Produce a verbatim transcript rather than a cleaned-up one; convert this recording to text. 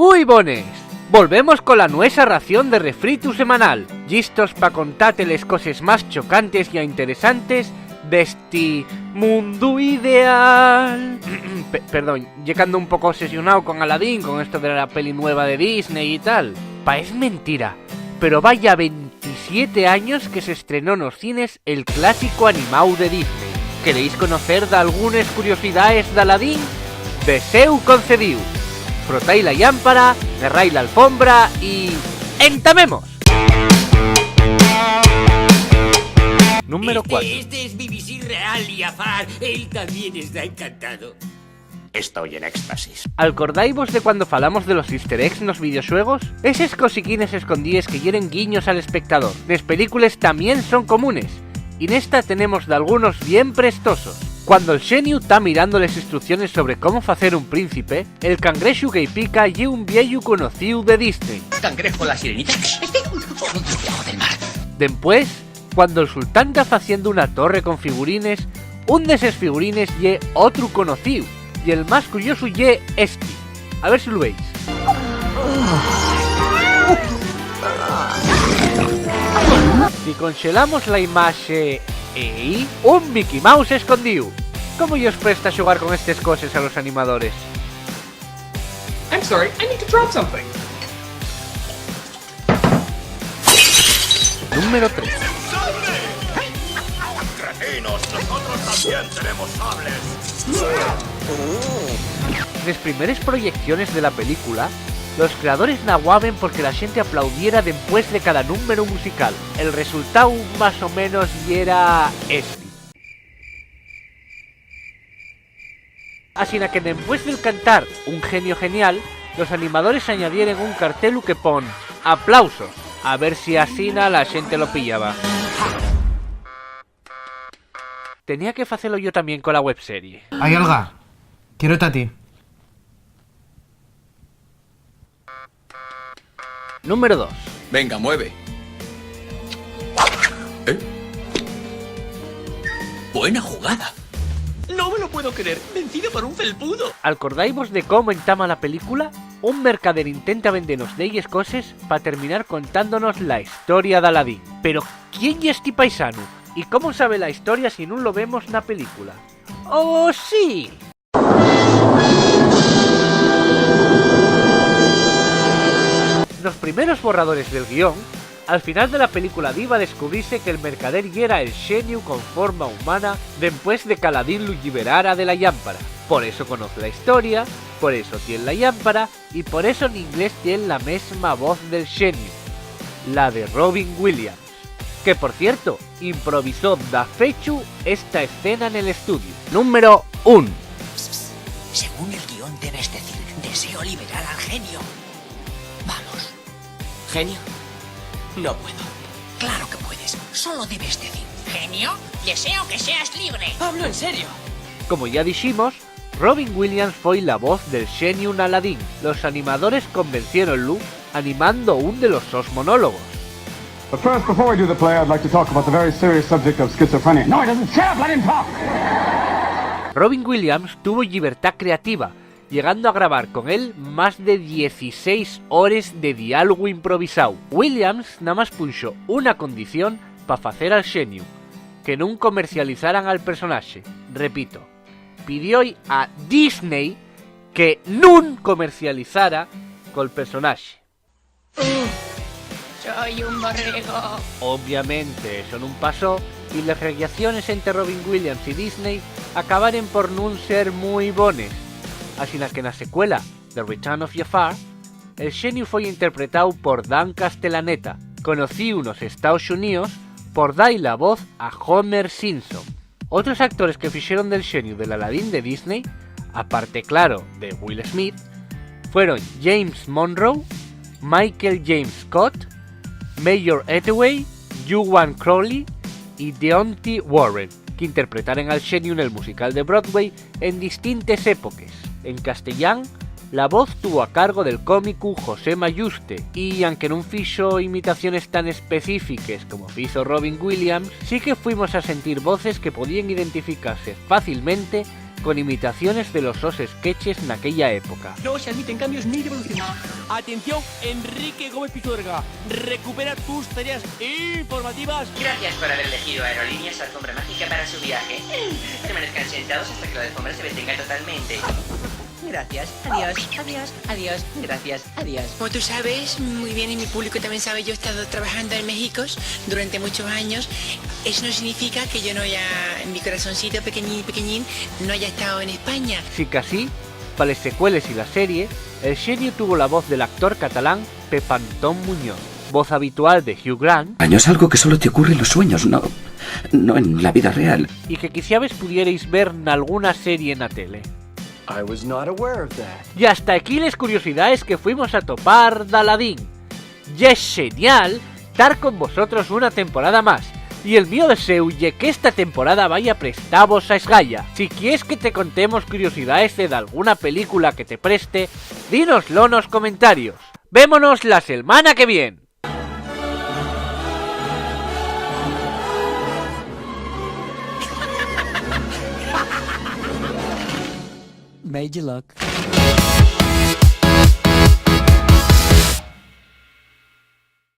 Mui bones. Volvemos cola nuesa ración de refritu semanal, llistos pa contate les coses más chocantes ya interesantes d'esti mundu ideal. Pe-, perdón, ye qu'ando un poco obsesionao con Aladdin, con esto de la peli nueva de Disney y tal. Paez mentira, pero vaya ventisiete años que s'estrenó nos cines el clásico animáu de Disney. ¿Queréis conocer dalgunes curiosidaes d'Aladín? Deséu concedíu. Frotai la llámpara, garrai la alfombra y ¡entamemos! Número cuatro. Este, este es B B C Real y Afar, él también está encantado. Estoy en éxtasis. ¿Alcordáivos de cuando falamos de los easter eggs nos videoxuegos? Eses cosiquines escondíes que yeren guiños al espectador nes películes tamién son comunes, y nesta tenemos dalgunos bien prestosos. Cuando el xeniu ta mirando les instrucciones sobre cómo facer un príncipe, el cangrexu que-y pica ye un vieyu conocíu de Disney. Cangrejo la sirenita. Este, un, un, un, del mar. Dempués, cuando'l sultán ta faciendo una torre con figurines, un d'eses figurines ye otru conocíu, y el más curiosu ye esti. A ver si lu veis. Si conxelamos la imaxe ehí, un Mickey Mouse escondíu. ¿Cómo-yos presta xugar con estes coses a los animadores? I'm sorry, I need to drop something. Número tres. ¡Cretinos! ¡Nosotros también tenemos sables! Nes primeres proyecciones de la película, los creadores naguaben porque la xente aplaudiera dempués de cada númberu musical. El resultáu, más o menos, yera esti. Asina que, dempués del cantar Un genio genial, los animadores añadieren un cartelu que pon "Aplausos", a ver si asina la xente lo pillaba. Tenía que facelo yo tamién cola webserie. Hai alga. Quiero ta ti. Número dos. Venga, mueve. ¿Eh? Buena jugada. No me lo puedo creer. Vencido por un felpudo. ¿Alcordáivos de cómo entama la película? Un mercader intenta vendenos delles coses pa terminar contándonos la historia d'Aladín. Pero, ¿quién ye esti paisanu? ¿Y cómo sabe la historia si nun lo vemos na película? ¡Oh, sí! Nos primeros borradores del guión, al final de la película diba a descubrise que'l mercader yera el xeniu con forma humana dempués de qu'Aladín lu lliberara de la llámpara. Por eso conoz la historia, por eso tien la llámpara y por eso n'inglés tien la mesma voz del xeniu, la de Robin Williams. Que, por cierto, improvisó dafechu esta escena nel estudiu. Número un. Según el guión debes decir: "Deseo liberar al genio". Vamos. ¿Genio? No puedo. Claro que puedes. Solo debes decir: "Genio, deseo que seas libre". Hablo en serio. Como ya diximos, Robin Williams foi la voz del xeniu n'Aladín. Los animadores convenciéronlu animando un de los sos monólogos. But first, before we do the play, I'd like to talk about the very serious subject of schizophrenia. No, he doesn't. Shut up, let him talk! Robin Williams tuvo llibertá creativa, llegando a grabar con él más de dieciséis hores de diálogu improvisáu. Williams namás punxo una condición pa facer al xeniu: que nun comercializaran al personaxe. Repito, pidió-y a Disney que nun comercializara col personaxe. Soy un borrego. Obviamente, eso nun pasó, y les rellaciones ente Robin Williams y Disney acabaren por nun ser mui bones. Asina que na secuela, The Return of Jafar, el xeniu foi interpretáu por Dan Castellaneta, conocíu nos Estaos Xuníos por da-y la voz a Homer Simpson. Otros actores que fixeron del xeniu del Aladín de Disney, aparte, claro, de Will Smith, fueron James Monroe, Michael James Scott, Major Attaway, Juwan Crowley y Deonte Warren, qu'interpretaren al xeniu nel musical de Broadway en distintes époques. En castellán, la voz tuvo a cargo del cómicu José Mayuste, y, anque nun fixo imitaciones tan específiques como fizo Robin Williams, sí que fuimos a sentir voces que podíen identificase fácilmente con imitaciones de los sos sketches naquella época. No se admiten cambios ni devoluciones. Atención, Enrique Gómez Pisuerga. Recupera tus tareas informativas. Gracias por haber elegido Aerolíneas Alfombra Mágica para su viaje. Permanezcan sentados hasta que la alfombra se detenga totalmente. Gracias, adiós, adiós, adiós, gracias, adiós. Como tú sabes muy bien y mi público también sabe, yo he estado trabajando en México durante muchos años. Eso no significa que yo no haya, en mi corazoncito pequeñín, pequeñín, no haya estado en España. Sicasí, pa les secueles y la serie, el xeniu tuvo la voz del actor catalán Pep Antón Muñoz, voz habitual de Hugh Grant, Año es algo que solo te ocurre en los sueños, no, no en la vida real. Y que quiciabes pudierais ver nalguna serie na tele. I was not aware of that. Y hasta aquí les curiosidaes que fuimos a topar d'Aladín. Ye xenial tar con vosotros una temporada más, y el mio deséu ye qu'esta temporada vaya prestavos a esgaya. Si quies que te contemos curiosidaes de dalguna película que te preste, dínoslo nos comentarios. ¡Vémonos la selmana que vien! Made you look.